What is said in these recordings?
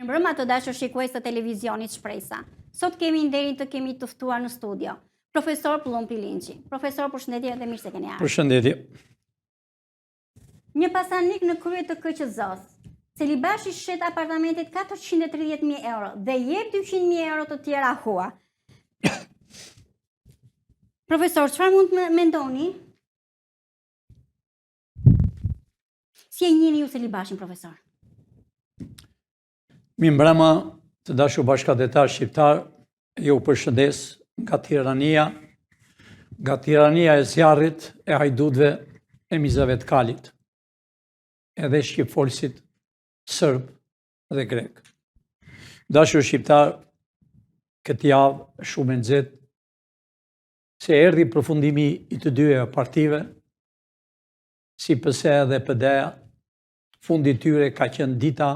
Mirëmbrëma të dashur shikues të televizionit Shpresa. Sot kemi nderin të kemi të ftuar në studio profesor Pëllumb Pilinçi. Profesor, përshëndetje dhe mirë se keni ardhur. Përshëndetje. Një pasanik në krye të KQZ-së, Celibashi shet apartamentet 430.000 euro dhe jep 200.000 euro të tjera hua. Profesor, çfarë mund të mendoni? Si e njihni ju Celibashin, profesor? Mirëmbrëma, të dashur bashkatdhetarë shqiptarë, ju përshëndes nga tirania, nga tirania e zjarrit, e hajdutëve, e mizave të kalit, edhe shqipfolësit sërbë dhe grekë. Dashur shqiptarë, këtë javë shumë e nxehtë, se erdhi përfundimi i të dyja partive, si PS dhe PD-ja, fundi i tyre ka qenë dita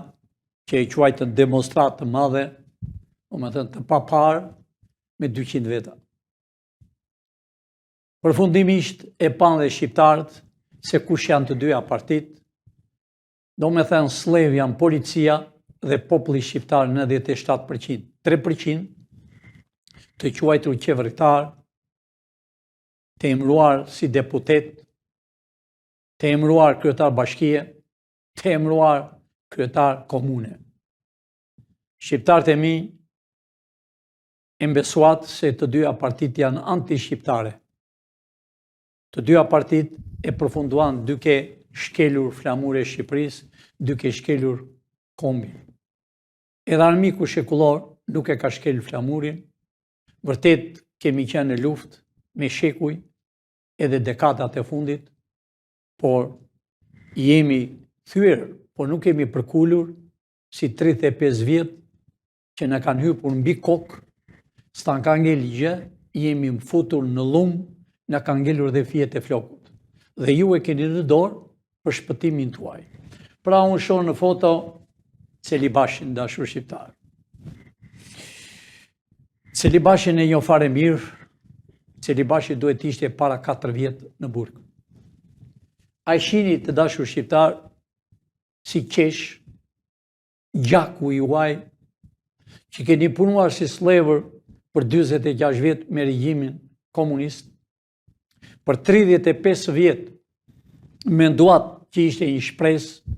që e quajtën demonstratë të madhe, domethënë të paparë, me 200 veta. Përfundimisht e panë dhe shqiptarët se kush janë të dyja partitë, domethënë skllevër janë policia dhe populli shqiptar 97%, 3% të quajtur qeveritarë, të emëruar si deputetë, të emëruar kryetar bashkie, të emëruar kryetar komune. Shqiptarët e mi e besuat se të dyja partitë janë anti-shqiptare. Të dyja partitë e përfunduan duke shkelur flamurin e Shqipërisë, duke shkelur kombin. Edhe armiku shekullor nuk e ka shkelur flamurin, vërtet kemi qenë në luftë me shekuj edhe dekadat e fundit, por jemi thyer, por nuk jemi përkulur si 35 vjet që na kanë hypur mbi kokë, s'na ka ngel gjë, jemi futur në llum, na kanë ngelur dhe fijet e flokut. Dhe ju e keni në dorë për shpëtimin tuaj. Pra unë shoh në foto Celibashin, dashur shqiptarë. Celibashin e njoh fare mirë, Celibashi duhet të ishte para 4 vjet në burg. A e shihni të dashur shqiptarë, si qesh, gjaku juaj, që keni punuar si skllevër për 46 vjet me regjimin komunist, për 35 vjet menduat që ishte një shpresë,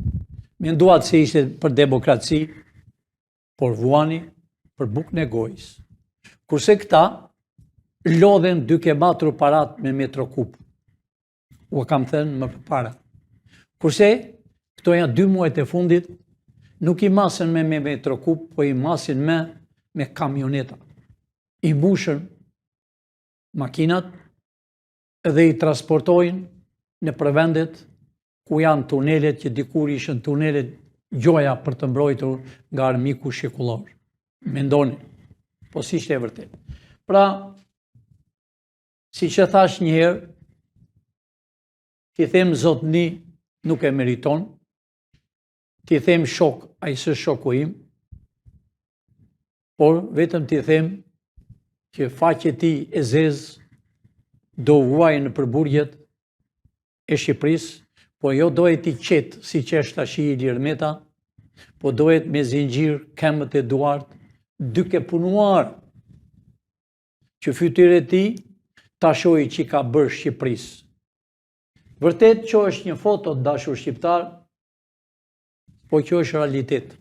menduat se ishte për demokraci, por vuani për bukën e gojës. Kurse këta lodhen duke matur paratë me metrokub. Ua kam thënë më përpara. Kurse këto janë dy muajt e fundit, nuk i masin me me metrokub, po i masin me me kamioneta. I mbushën makinat dhe i transportojnë nëpër vendet ku janë tunelet që dikur ishin tunelet gjoja për të mbrojtur nga armiku shekullor. Mendoni, po s'ishte e vërtetë. Pra, siç e thashë njëherë, t'i them zotni nuk e meriton, t'i them shok, ai s'është shoku im, por vetëm t'i them që faqja e tij e zezë do vuajë nëpër burgjet e Shqipërisë, po jo do jetë i qetë siç është tashi Ilir Meta, po do jetë me zinxhir këmbët e duart, duke punuar që fytyra e tij ta shohë ç'i ka bërë Shqipërisë. Vërtet që është një foto të dashur shqiptarë, po kjo është realitet.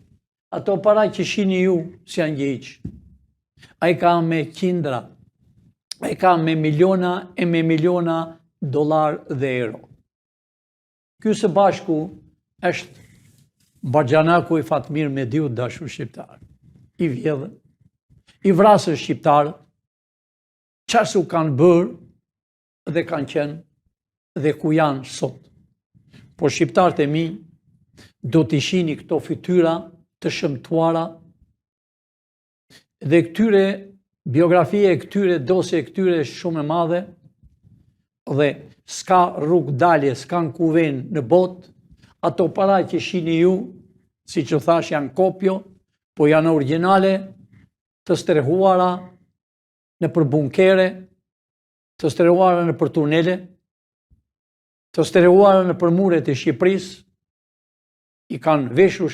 Ato para që shihni ju, s'janë gjë hiç. Ai ka me qindra, ai ka me miliona e me miliona dollarë dhe euro. Ky së bashku është baxhanaku i Fatmir Mediut dashur shqiptarë. I vjedhën, i vrasën shqiptarët, ça s'u kanë bërë dhe kanë qenë dhe ku janë sot. Po shqiptarët e mi do t'i shihni këto fytyra të shëmtuara dhe këtyre biografia e këtyre dosje e këtyre është shumë e madhe dhe s'ka rrugëdalje, s'kanë ku venë në botë, ato para që shihni ju, siç ju thashë janë kopjo, po janë origjinale të strehuara nëpër bunkere, të strehuara nëpër tunele, të strehuara nëpër muret e Shqipërisë, i kanë veshur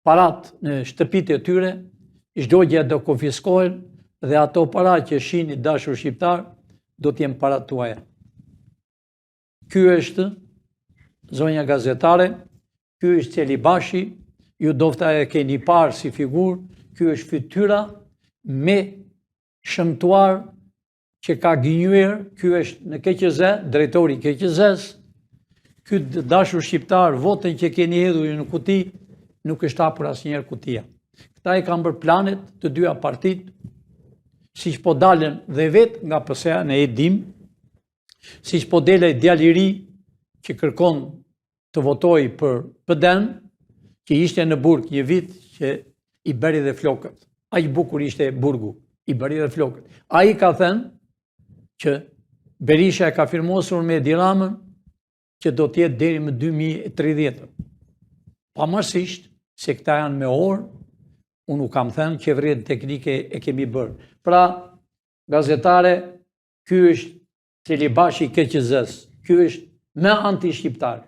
Parat në shtëpitë e tyre, çdo gjë do konfiskohen dhe ato para që shihni dashur shqiptar, do të jenë parat tuaja. Ky është zonja gazetare, ky është Celibashi, ju ndofta e keni parë si figurë, ky është fytyra më e shëmtuar që ka gënjyer, ky është në KQZ, drejtori i KQZ-s, ky të dashur shqiptar, votën që keni hedhur ju në kuti, nuk është hapur asnjëherë kutia. Këta i kanë bërë planet të dyja partitë, siç po dalën dhe vetë nga PS-ja, ne e dimë, siç po del ai djali i ri që kërkon të votojë për PD-n, që ishte në burg një vit që i bëri dhe flokët. Aq bukur ishte burgu, i bëri dhe flokët. Ai ka thënë që Berisha e ka firmosur me Edi Ramën që do të jetë deri më 2030. Pavarësisht se këta janë me orë, unë u kam thënë që qeverinë teknike e kemi bërë. Pra, gazetare, ky është Celibashi i KQZ-s, ky është më anti-shqiptar.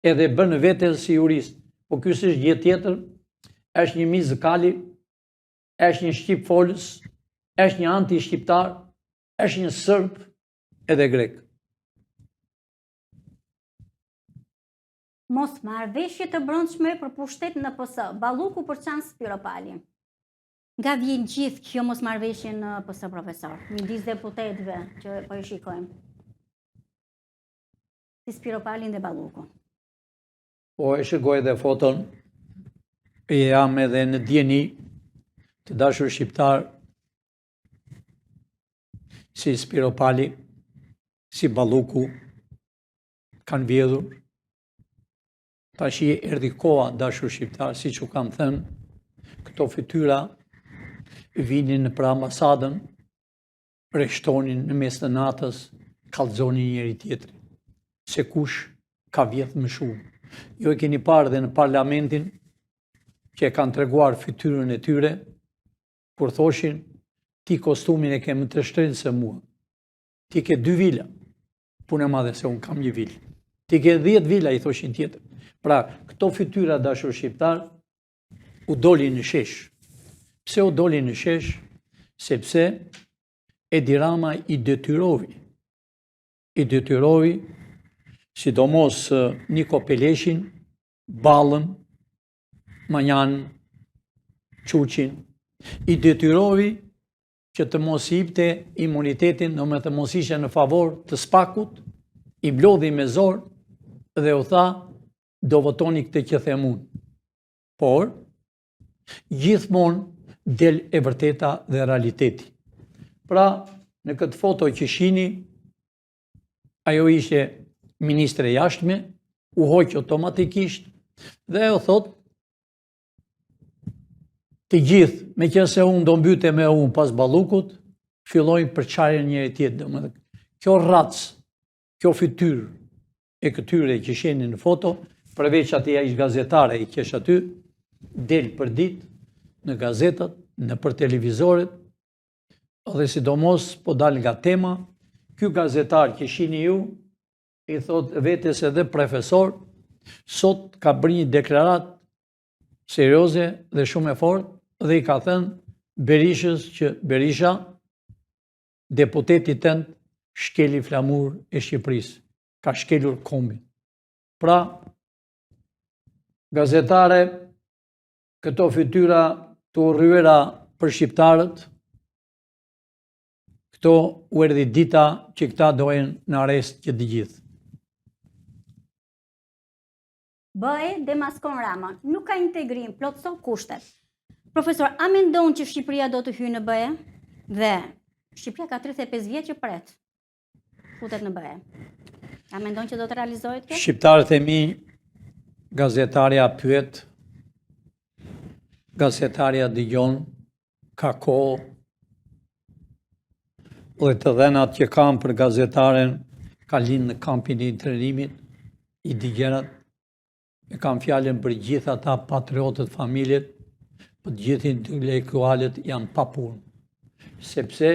Edhe bën veten si jurist, po ky s'është gjë tjetër, është një mizë kali, është një shqipfolës, është një anti-shqiptar, është një serb edhe grek. Mosmarrëveshje të brendshme për pushtet në PS, Balluku përçan Spiropalin. Nga vjen gjithë kjo mosmarrëveshje në PS profesor, midis deputetëve që po i shikojmë? Si Spiropalin dhe Ballukun. Po e shikoj edhe foton, e jam edhe në dijeni të dashur shqiptar, si Spiropali, si Balluku, kanë vjedhur, Tashi erdhi koha, dashur shqiptar, siç u kam thënë, këto fytyra vinin nëpër ambasadën, rreshtonin në mes të natës, kallxonin njëri tjetrin, se kush ka vjedh më shumë. Ju e keni parë dhe në parlamentin, që e kanë treguar fytyrën e tyre, kur thoshin, ti kostumin e ke më të shtrenjtë se mua. Ti ke dy vila, punë e madhe se unë kam një vilë. Ti ke 10 vila, i thoshin tjetër. Pra, këto fytyra dashur shqiptar, u doli në shesh. Pse u doli në shesh? Sepse Edi Rama i detyrovi. I detyrovi, sidomos Niko Peleshin, Ballën, Manjanin, Çuçin, i detyrovi që të mos jipte imunitetin, domethënë të mos ishte në favor të SPAK-ut, i mblodhi me zor dhe u tha do votoni këtë që them unë. Por, gjithmonë del e vërteta dhe realiteti. Pra, në këtë foto që shihni, ajo ishte ministre e jashtme, u hoq automatikisht dhe ajo thotë Të gjithë, meqenëse unë do mbytem e unë pas Ballukut, fillojnë përçarjen njëri tjetrin. Domethënë, kjo racë, kjo fytyrë e këtyre që shihni në foto, përveç atij ish gazetare i që është aty, del përditë në gazetat, nëpër televizoret, dhe sidomos po dal nga tema, ky gazetar që shihni ju, i thotë vetes edhe profesor, sot ka bërë një deklaratë serioze dhe shumë e fortë dhe i ka thënë Berishës që Berisha, deputeti tënd, shkeli flamurin e Shqipërisë, ka shkelur kombin. Pra, gazetare, këto fytyra të urryera për shqiptarët, Këto u erdhi dita që këta do jenë në arrest që të gjithë. BE demaskon Ramën, nuk ka integrim, plotëso kushtet. Profesor, a mendon që Shqipëria do të hyjë në BE? Dhe Shqipëria ka 35 vjet që pret. Futet në BE. A mendon që do të realizohet kjo? Shqiptarët e mi, gazetarja pyet, gazetarja dëgjon, ka kohë, dhe të dhënat që kam për gazetaren, ka lind në kampin e internimit, i di gjërat, e kam fjalën për gjithë ata patriotët, familjet, për të gjithë intelektualët janë pa punë. Sepse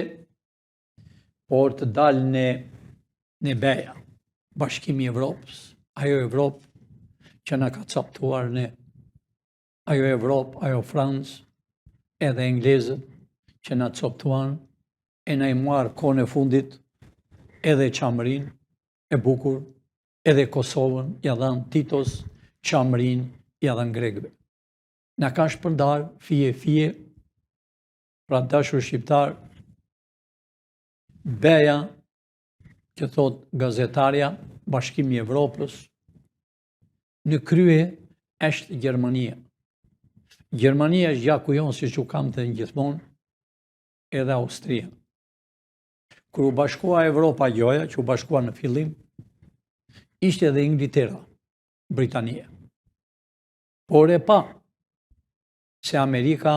por të dalë në në BE-ja, Bashkimi i Evropës, ajo Evropë që na ka captuar ne. Ajo Evropë, ajo Francë, edhe englezët që na coptuan e na i marrë kohën e fundit edhe Çamërinë e bukur, edhe Kosovën ia dhanë Titos, Çamërinë ia dhanë grekëve. Na kanë shpërndarë fije fije, pra të dashur shqiptarë, BE-ja, që thotë gazetarja, Bashkimi i Evropës, në krye është Gjermania. Gjermania është gjaku jonë, siç ju kam thënë gjithmonë, edhe Austria. Kur u bashkua Evropa gjoja, që u bashkua në fillim, ishte edhe Ingiltera, Britania. Por e pa se Amerika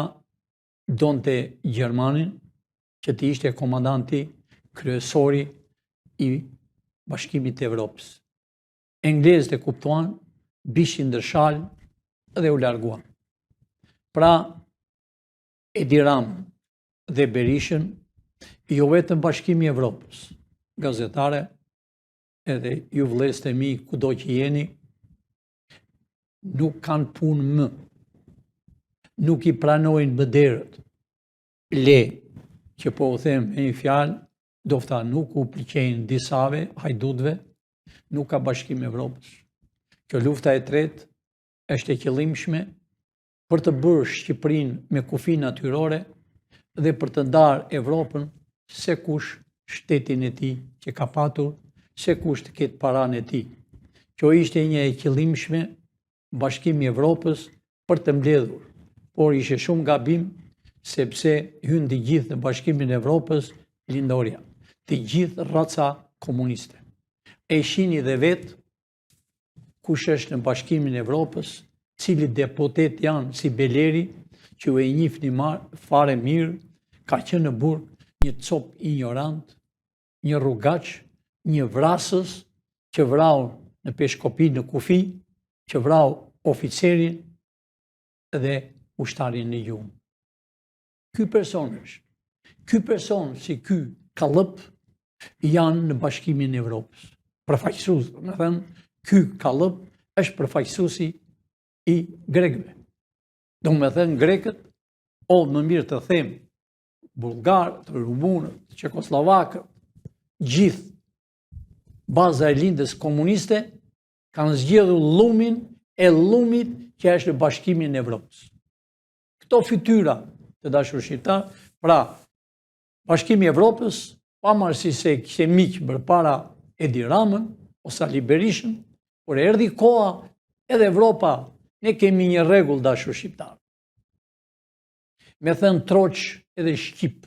donte Gjermanin që të ishte komandanti kryesori i Bashkimit të Evropës. Englezët e kuptuan, bishin ndër shalë dhe u larguan. Pra, Edi Ramën dhe Berishën, jo vetëm Bashkimi i Evropës, gazetare, edhe ju vëllezërit e mi kudo që jeni, nuk kanë punë më, nuk i pranojnë më derët, le që po u them me një fjalë, ndofta nuk u pëlqejnë disave, hajdutëve, nuk ka bashkim Evropës. Kjo lufta e tretë është e qëllimshme për të bërë Shqipërinë me kufi natyrore dhe për të ndarë Evropën sekush shtetin e tij që ka patur, sekush të ketë paranë e tij. Kjo ishte një e qëllimshme Bashkimi i Evropës për të mbledhur, por ishte shumë gabim sepse hynë të gjithë në Bashkimin e Evropës lindorja, të gjithë raca komuniste. E shihni dhe vetë kush është në Bashkimin e Evropës, cili deputet janë si Beleri, që ju e njihni fare mirë, ka qenë në burg një copë injorant, një rrugaç, një vrasës që vrau në Peshkopi në kufi, që vrau oficerin dhe ushtarin në gjumë. Ky person është. Ky person si ky kallëp janë në Bashkimin e Evropës. Përfaqësues, domethënë, ky kallëp është përfaqësuesi i grekëve. Domethënë, grekët, o më mirë të them, bullgarët, rumunët, çekosllovakët, gjithë baza e lindjes komuniste, kanë zgjedhur llumin e llumit që është në Bashkimin e Evropës. Këto fytyra të dashur shqiptarë, pra Bashkimi i Evropës, pavarësisht se kishte miq përpara Edi Ramën o Sali Berishën, por erdhi koha edhe Evropa, ne kemi një rregull dashur shqiptarë. Me thënë troç edhe shqip,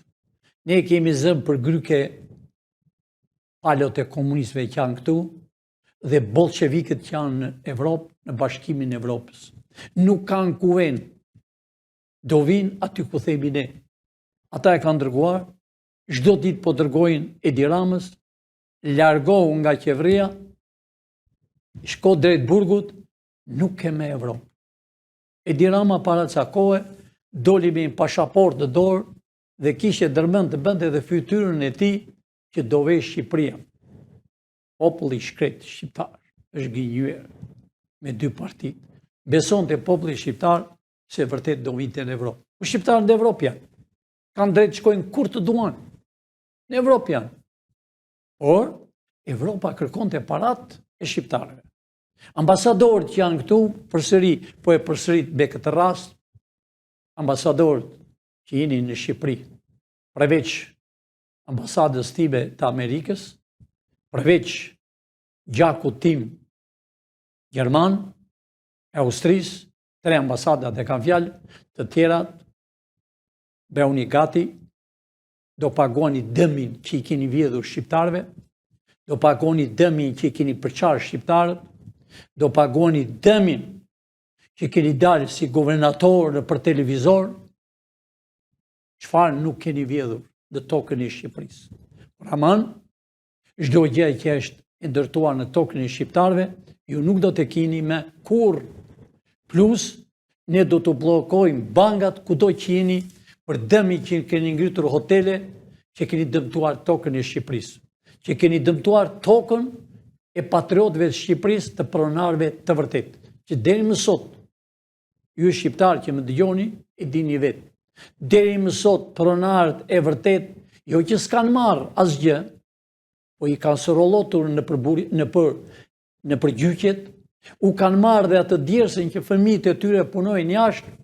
ne kemi zënë për gryke palot e komunistëve që janë këtu dhe bolshevikët që janë në Evropë, në Bashkimin e Evropës. Nuk kanë ku venë, do vinë aty ku themi ne. Ata e kanë dërguar, çdo ditë po dërgojnë Edi Ramës, largohu nga qeveria, shko drejt burgut, nuk ke më Evropë. Edi Rama para ca kohe doli me një pashaportë në dorë dhe kishte ndërmend të bënte edhe fytyrën e tij që do vejë Shqipëria. Populli i shkretë shqiptar është gënjyer me dy partitë. Besonte populli shqiptar se vërtet do vinte në Evropë. Po shqiptarët në Evropë janë. Kanë drejt shkojnë kur të duan. Në Evropë janë. Por Evropa kërkonte parat e shqiptarëve. Ambasadorët që janë këtu, përsëri, po e përsërit me këtë rast, ambasadorët që jeni në Shqipëri, përveç ambasadës time të Amerikës, përveç gjakut tim gjerman, e Austrisë, tre ambasadat e kam fjalën, të tjerat, bëhuni gati, do paguani dëmin që i keni vjedhur shqiptarëve, do paguani dëmin që i keni përçarë shqiptarët, do paguani dëmin që keni dalë si guvernator nëpër televizor, çfarë nuk keni vjedhur në tokën e Shqipërisë. Por aman, çdo gjë që është e ndërtuar në tokën e shqiptarëve, ju nuk do të keni më kurrë. Plus, ne do të bllokojmë bankat kudo që jeni për dëmin që keni ngritur hotele, që keni dëmtuar tokën e Shqipërisë, që keni dëmtuar tokën e patriotëve të Shqipërisë të pronarëve të vërtetë, që deri më sot. Ju shqiptarë që më dëgjoni, e dini vetë. Deri më sot pronarët e vërtetë, jo që s'kanë marrë asgjë, po i kanë sorollotur nëpër, buri, nëpër, nëpër gjyqet, u kanë marrë dhe atë djersën që fëmijët e tyre punojnë jashtë,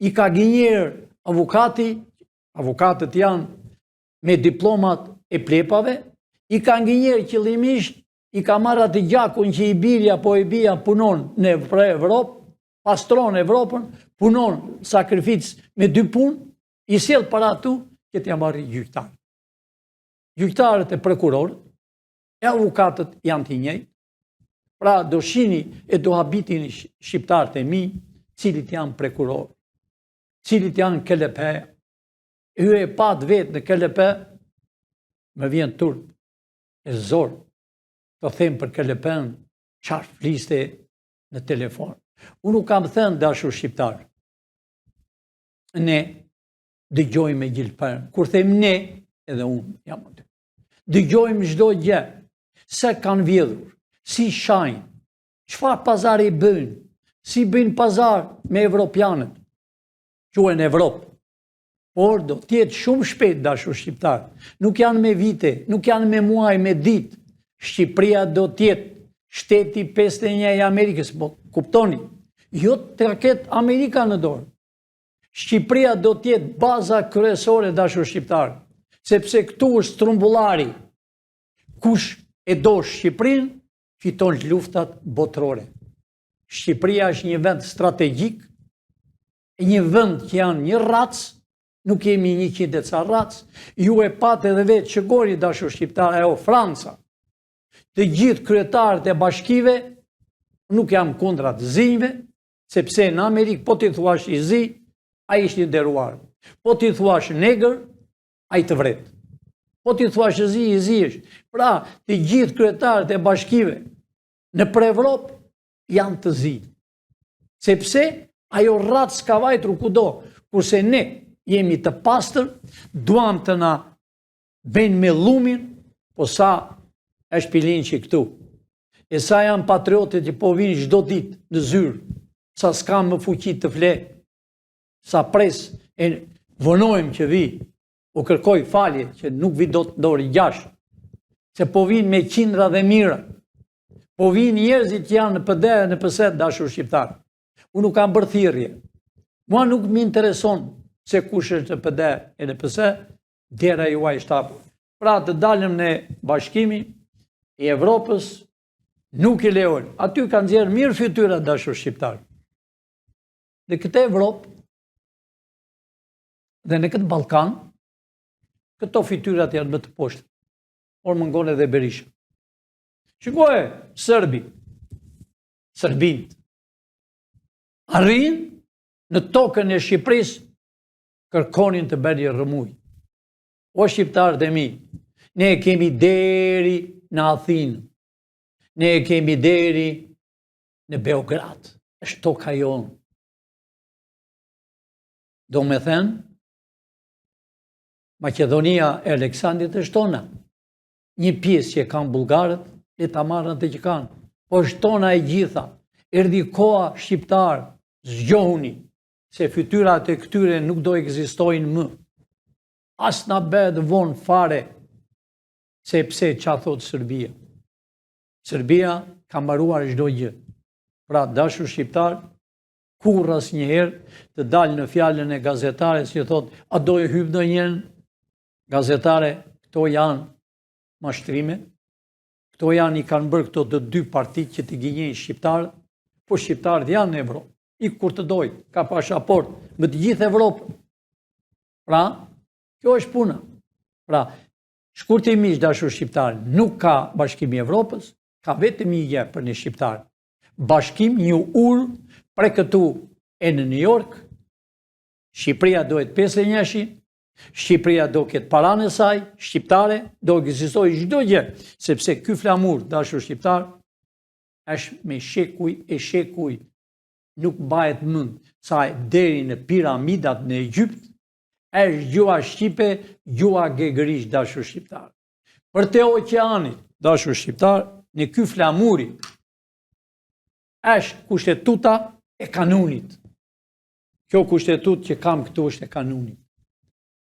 i ka gënjyer avokati, avokatët janë me diplomat e plepave, i kanë gënjyer qëllimisht, i ka marrë atë gjakun që i biri apo e bija punon në Evropë, pastron Evropën, punon sakrificë me dy punë, i sjell para këtu që t'ia marrë gjyqtarët. Gjyqtarët e prokurorët, e avokatët janë të njëjtë. Pra do shihni e do habitini shqiptarët e mi, cilët janë prokurorë, cilët janë KLP. Ju e patë vetë në KLP, më vjen turp e zor të them për KLP-në, çfarë fliste në telefon. Unë nuk kam thënë dashur shqiptarë. Ne dëgjojmë me gjilpërë. Kur them ne, edhe unë jam aty. Dëgjojmë çdo gjë, se kanë vjedhur, si shajnë, çfarë pazari bëjnë, si bëjnë pazar me evropianët, quhen Evropë. Por do të jetë shumë shpejt dashur shqiptarë. Nuk janë me vite, nuk janë me muaj, me ditë. Shqipëria do të jetë shteti 51 i Amerikës, po kuptoni, jo të ketë Amerika në dorë. Shqipëria do të jetë baza kryesore dashur shqiptarë, sepse këtu është strumbullari. Kush e do Shqipërinë, fiton luftat botërore. Shqipëria është një vend strategjik, një vend që janë një racë, nuk jemi 100 e ca racë, ju e patë edhe vetë shikoni dashur shqiptarë, ajo Franca. Të gjithë kryetarët e bashkive, nuk jam kundra të zinjve, sepse në Amerikë po t'i thuash i zi, ai është i nderuar. Po t'i thuash negër, ai të vret. Po t'i thuash i zi, i zi është. Pra, të gjithë kryetarët e bashkive nëpër Evropë janë të zi. Sepse ajo racë ka vajtur kudo, kurse ne jemi të pastër, duam të na bëjnë me llumin, po sa është Pilinçi këtu. E sa janë patriotët që po vinë çdo ditë në zyrë, sa s'kam më fuqi të fle, sa pres e vonojmë që vi, u kërkoj falje që nuk vi dot në orën 6, se po vinë me qindra dhe mijëra, po vinë njerëzit që janë në PD e në PS, dashur shqiptarë. Unë nuk kam bërë thirrje. Mua nuk më intereson se kush është në PD e në PS, dera juaj është hapur. Pra të dalim në bashkimi i Evropës, nuk i lejojnë. Aty kanë nxjerrë mirë fytyra dashur shqiptarë. Në këtë Evropë dhe në këtë Ballkan, këto fytyrat janë më të poshtë. Por mungon edhe Berisha. Shikoje, Serbi, Serbinët, arrin në tokën e Shqipërisë, kërkonin të bënin rrëmujë. O shqiptarët e mi, ne e kemi deri në Athinë, ne e kemi deri në Beograd, është toka jonë. Domethënë, Maqedonia e Aleksandrit është tona. Një pjesë që e kanë bullgarët, le ta marrin atë që kanë. Po është tona e gjitha. Erdhi koha shqiptarë, zgjohuni, se fytyrat e këtyre nuk do ekzistojnë më. As na bëhet vonë fare, sepse ça thotë Serbia. Serbia ka mbaruar çdo gjë. Pra, dashur shqiptarë, kurrë asnjëherë të dalë në fjalën e gazetares që thotë, a do e hypë ndonjëherë? Gazetare, këto janë mashtrime, këto janë i kanë bërë këto të dy partitë që të gënjejnë shqiptarët, po shqiptarët janë në Evropë, ik kur të dojë, ka pasaportë, me të gjithë Evropën. Pra, kjo është puna. Pra, shkurtimisht dashur shqiptarë, nuk ka bashkimi i Evropës, ka vetëm një gjë për ne shqiptarë. Bashkim një urë prej këtu e në New York, Shqipëria do jetë 51-shi, Shqipëria do ketë paranë e saj, shqiptare, do ekzistojë çdo gjë, sepse ky flamur, dashur shqiptar, është me shekuj e shekuj, nuk mbahet mend sa deri në piramidat në Egjypt, është gjuha shqipe, gjuha gegërisht, dashur shqiptar. Përtej oqeanit, dashur shqiptar, në ky flamuri, është kushtetuta e kanunit. Kjo kushtetutë që kam këtu është e kanunit.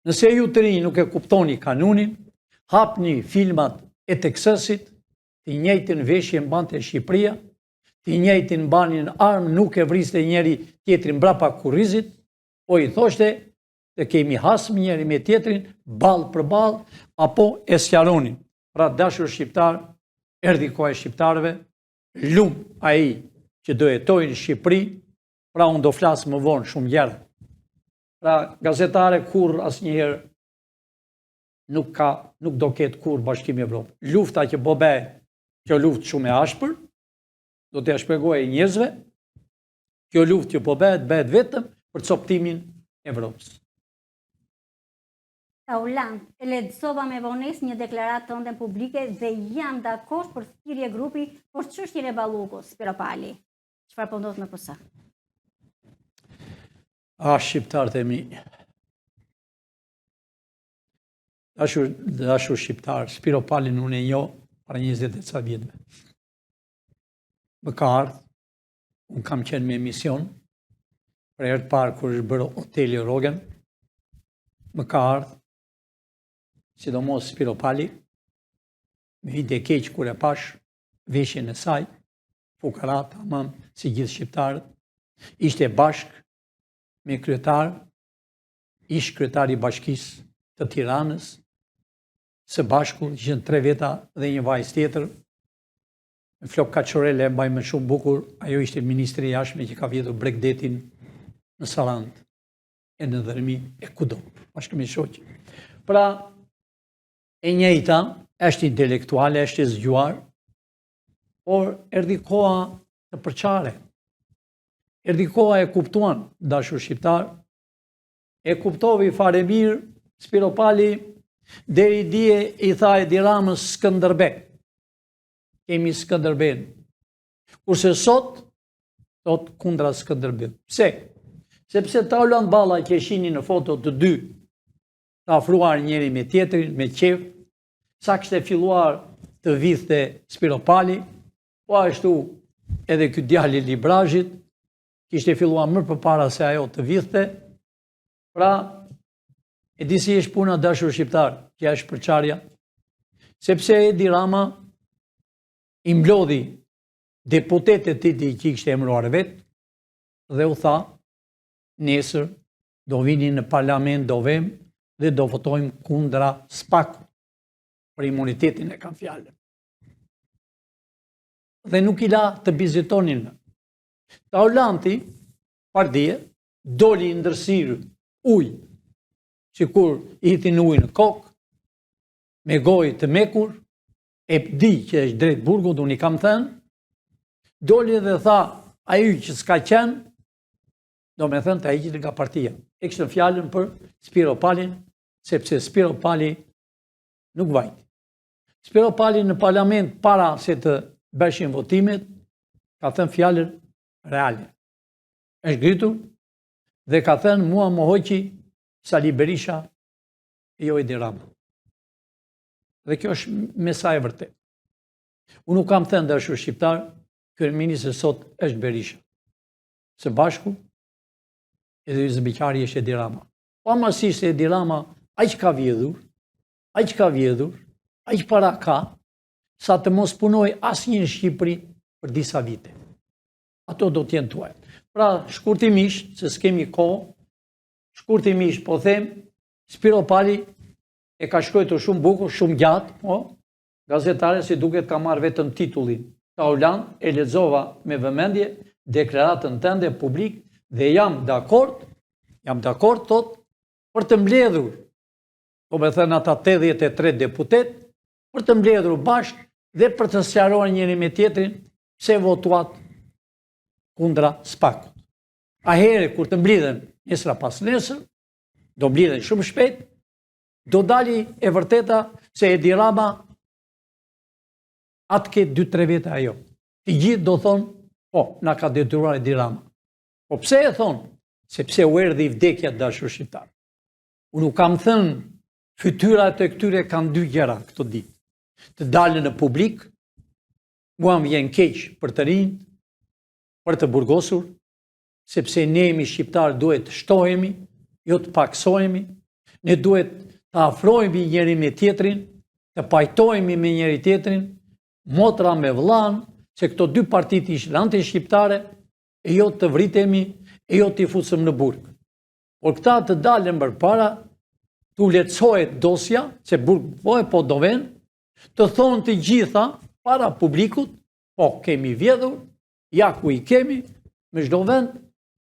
Nëse ju të rinj nuk e kuptoni kanunin, hapni filmat e Teksasit, të njëjtën veshje mbante Shqipëria, të njëjtin mbanin armë, nuk e vriste njëri tjetrin mbrapa kurrizit, po i thoshte të kemi hasm njëri me tjetrin, ballë për ballë, apo e sqaronin. Pra dashur shqiptarë, erdhi koha e shqiptarëve, lum ai që do jetojë në Shqipëri, pra unë do flas më vonë shumë gjëra. Pra gazetare kurrë asnjëherë nuk ka, nuk do ketë kurrë Bashkimi Evropë. Lufta që po bëhet, kjo luftë shumë e ashpër, do t'ia shpjegoj njerëzve, kjo luftë që po bëhet, bëhet vetëm për copëtimin e Evropës. Taulant, e lexova me vonesë një deklaratë tënde publike dhe jam dakord për thirrje grupi për çështjen e Ballukut, Spiropali. Çfarë po ndodh në PS? A shqiptarët e mi. Dashur, dashur shqiptarë, Spiropalin unë e njoh para 20 e ca vjetëve. Më ka ardhë, unë kam qenë me emision, për herë të parë kur është bërë hoteli Rogen, më ka ardhë, sidomos Spiropali, më vinte keq kur e pashë veshjen e saj, fukara tamam si gjithë shqiptarët, ishte bashkë me kryetar, ish kryetari i bashkisë të Tiranës, së bashku, ishin tre veta dhe një vajzë tjetër, me flokë kaçurrel e mbaj mend shumë bukur, ajo ishte ministre e jashtme që ka vjedhur bregdetin në Sarandë, e në Dhërmi, e kudo, bashkë me shoqe. Pra, e njëjta, është intelektuale, është e zgjuar, por erdhi koha të përçaret. Erdhi koha e kuptuan, dashur shqiptarë, e kuptovi fare mirë, Spiropali, deri dje i tha Edi Ramës Skënderbe. Kemi Skënderben. Kurse sot, thotë kundra Skënderbeut. Pse? Sepse Taulant Balla që e shihni në foto të dy, të afruar njëri me tjetrin, me qejf, sa kishte filluar të vidhte Spiropali, po ashtu edhe ky djali i Librazhdit, kishte filluar më përpara se ajo të vidhte, pra e di si është puna dashur shqiptarë, që është përçarja, sepse Edi Rama i mblodhi deputetët e tij që i kishte emëruar vetë, dhe u tha, nesër do vini në parlament, do vemë dhe do votojmë kundra SPAK-ut, për imunitetin e kam fjalën. Dhe nuk i la të bizetonin. Taulanti, pardje, doli i ndërsirë ujë, sikur i hidhnin ujë në kokë, me gojë të mekur, e di që është drejt burgut, unë i kam thënë, doli dhe tha, ai që s'ka qenë, domethënë të hiqet nga partia. E kishte fjalën për Spiropalin, sepse Spiropali nuk vajti. Spiropali në parlament para se të bëshin votimet, ka thënë fjalën reale. Është ngritur dhe ka thënë mua më hoqi Sali Berisha e jo Edi Rama. Dhe kjo është me sa e vërtetë. Unë nuk kam thënë dashur shqiptarë, kryeministër sot është Berisha. Së bashku, edhe hyzmeqari është Edi Rama. Pavarësisht se Edi Rama aq ka vjedhur, aq ka vjedhur, aq para ka, sa të mos punojë asnjë në Shqipëri për disa vite. Ato do të jenë tuajat. Pra, shkurtimisht, se s'kemi kohë, shkurtimisht po them, Spiropali e ka shkruar shumë bukur, shumë gjatë, po, gazetare si duket ka marrë vetëm titullin. Taulant e lexova me vëmendje deklaratën tënde publik dhe jam dakord, jam dakord thotë për të mbledhur, domethënë ata 83 deputetë, për të mbledhur bashkë dhe për të sqaruar njëri me tjetrin pse votuat kundra SPAK-ut. Atëherë, kur të mblidhen nesër a pasnesër, do mblidhen shumë shpejt, do dali e vërteta se Edi Rama a të ketë 2-3 veta ajo. Të gjithë do thonë, po, na ka detyruar Edi Rama. Po pse e thonë? Sepse u erdhi vdekja dashur shqiptarë. Unë u kam thënë, fytyrat e këtyre kanë dy gjëra këto ditë. Të dalin në publik, mua më vjen keq për të rinjtë, për të burgosur, sepse ne jemi shqiptarë duhet të shtohemi, jo të pakësohemi, ne duhet të afrohemi njëri me tjetrin, të pajtohemi me njëri tjetrin, motra me vëllanë, se këto dy partitë ishin antishqiptare, e jo të vritemi, e jo t'i fusëm në burg. Por këta të dalin përpara, t'u lehtësohet dosja, se burg po e po do venë, të thonë të gjitha para publikut, po kemi vjedhur, ja ku i kemi, në çdo vend,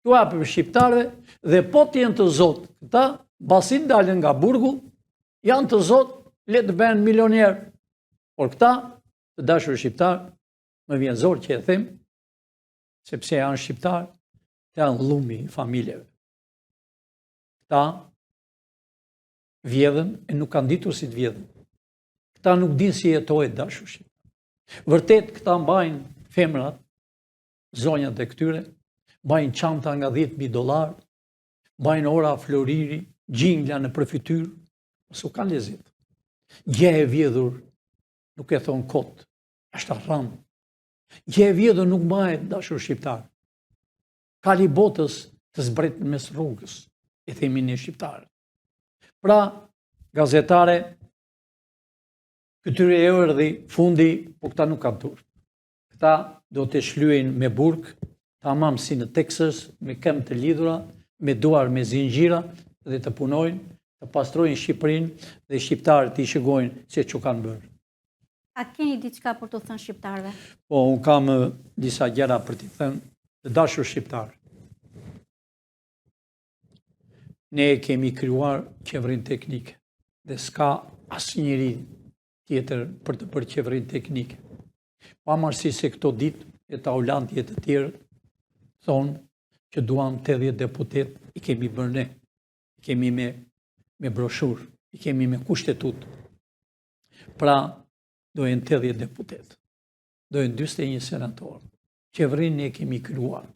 t'u japim shqiptarëve, dhe po të jenë të zotë këta, mbasi dalin nga burgu, janë të zotë, le të bëhen milionerë. Por këta, të dashur shqiptarë, më vjen zor që e them, sepse janë shqiptarë, janë llumi i familjeve. Këta vjedhën e nuk kanë ditur si të vjedhën. Këta nuk dinë si jetohet dashur shqiptarë. Vërtet këta mbajnë femrat, zonjat e këtyre, mbajnë çanta nga 10.000 dollarë, mbajnë ora floriri, xhingla nëpër fytyrë, po s'u kanë lezet. Gjë e vjedhur nuk e thonë kot, është haram. Gjë e vjedhur nuk mbahet dashur shqiptarë. Kali i botës të zbret në mes rrugës, e themi ne shqiptarët. Pra, gazetare, këtyre u erdhi fundi, po këta nuk kanë turp. Këta do të shlyejnë me burg, tamam si në Texas, me këmbë të lidhura, me duar me zinxhira dhe të punojnë, të pastrojnë Shqipërinë dhe shqiptarët t'i shikojnë se ç'u kanë bërë. A keni diçka për t'u thënë shqiptarëve? Po, unë kam disa gjëra për t'i thënë të dashur shqiptarë. Ne kemi krijuar qeverinë teknike dhe s'ka asnjëri tjetër për të bërë qeverinë teknike. Pavarësisht se këto ditë e Taulanti e të tjerë thonë që duam 80 deputetë, i kemi bërë ne, i kemi me, me broshurë, i kemi me kushtetutë. Pra, do jenë 80 deputetë, do jenë 41 senatorë. Qeverinë ne kemi krijuar.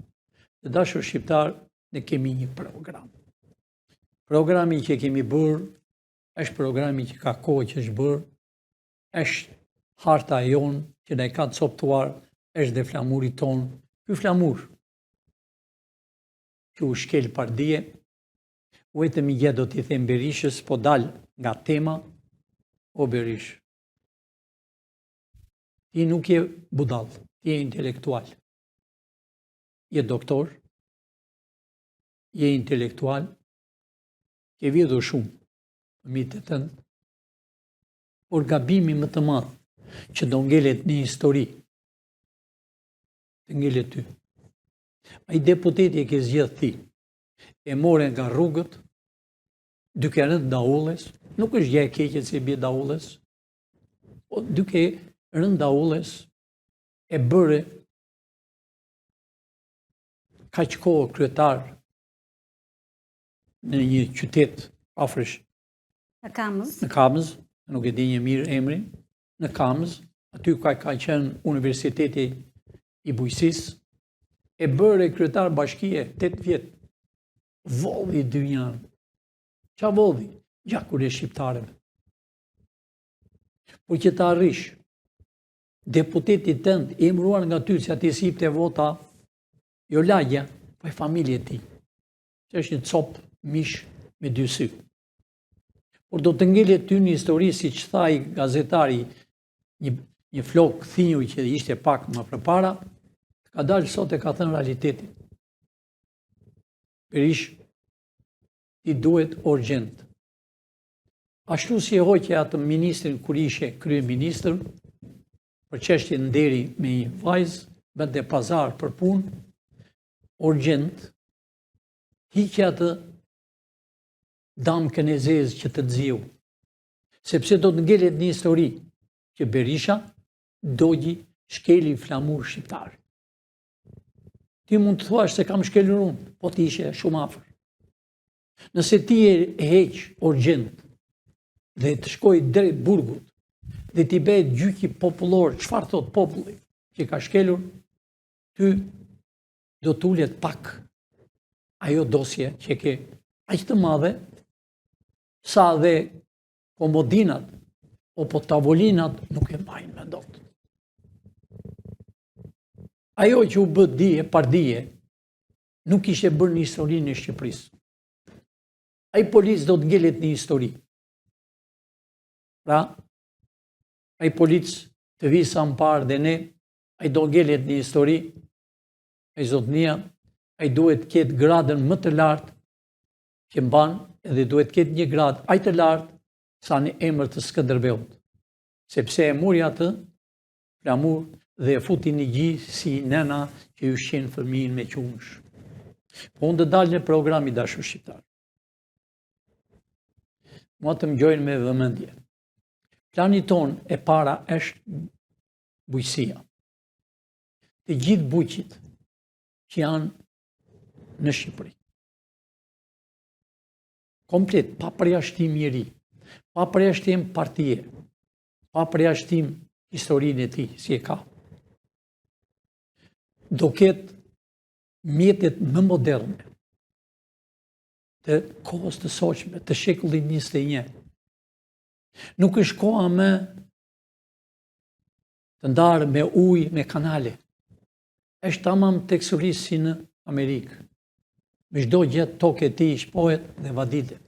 Të dashur shqiptarë, ne kemi një program. Programi që kemi bërë, është programi që ka kohë që është bërë, është harta jonë që na e kanë coptuar, është dhe flamuri tonë. Ky flamur që u shkel pardje, vetëm një gjë do t'i them Berishës, po dal nga tema, o Berishë. Ti nuk je budall, ti je intelektual. Je doktor, je intelektual, ke vjedhur shumë fëmijët e tënd, por gabimi më të madh që do ngelet në histori, të ngelet ty. Ai deputeti e ke zgjedh ti, e more nga rrugët, duke rënë daulles, nuk është gjë e keqe se i bie daulles, po duke rënë daulles, e bëre kaq kohë kryetar në një qytet afër Në Kamëz. Në Kamëz, nuk e di një mirë emrin, në Kamëz, aty ka ka qenë Universiteti i Bujqësisë, e bëre kryetar bashkie 8 vjet. Vodhi dynjanë. Ça vodhi? Gjakun e shqiptarëve. Por që të arrish, deputeti tënd i emëruar nga ty, se atij s'i jepte vota, jo lagja, po e familja e tij. Që është një copë mish me dy sy. Por do të ngelet ty në histori, siç tha ai gazetari, një, një flok thinju që ishte pak më përpara, ka dalë sot e ka thënë realitetin. Berishë, ti duhet urgjent. Ashtu si e hoqe atë ministrin kur ishe kryeministër, për çështje nderi me një vajzë, bënte pazar për punë, urgjent, hiqe atë damkën e zezë që të nxiu. Sepse do të ngelet në histori që Berisha dogji shkeli flamur shqiptar. Ti mund të thuash s'e kam shkelur unë, po ti ishe shumë afër. Nëse ti e heq urgjent dhe të shkojë drejt burgut dhe t'i bëhet gjyqi popullor, çfarë thotë populli që ka shkelur, ty do të ulet pak ajo dosje që ke aq të madhe sa dhe komodinat apo tavolinat nuk e mbajnë më dot. Ajo që u bë dje, pardje, Nuk ishte bërë në historinë e Shqipërisë. Ai polic do të ngelet në histori. Pra, ai polic të vijë sa më parë dhe ne, ai do ngelet në histori, ai zotnia, ai duhet të ketë gradën më të lartë që mban edhe duhet të ketë një gradë aq të lartë sa në emër të Skënderbeut. Sepse e mori atë flamur dhe e futi në gji si nëna që i ushqen fëmijën me qumësh. Po unë të dal në program i dashur shqiptar. Mua të më dëgjojnë me vëmendje. Plani tonë e para është bujqësia. Të gjithë bujqit që janë në Shqipëri. Komplet, pa përjashtim njeri, pa përjashtim partie, pa përjashtim historinë e tij, si e ka. Do ketë mjetet më moderne të kohës të sotshme, të shekullit 21. Nuk është koha më të ndarë me ujë, me kanale. Është tamam teksturisht si në Amerikë. Me çdo gjë tokë e tij shpohet dhe vaditet.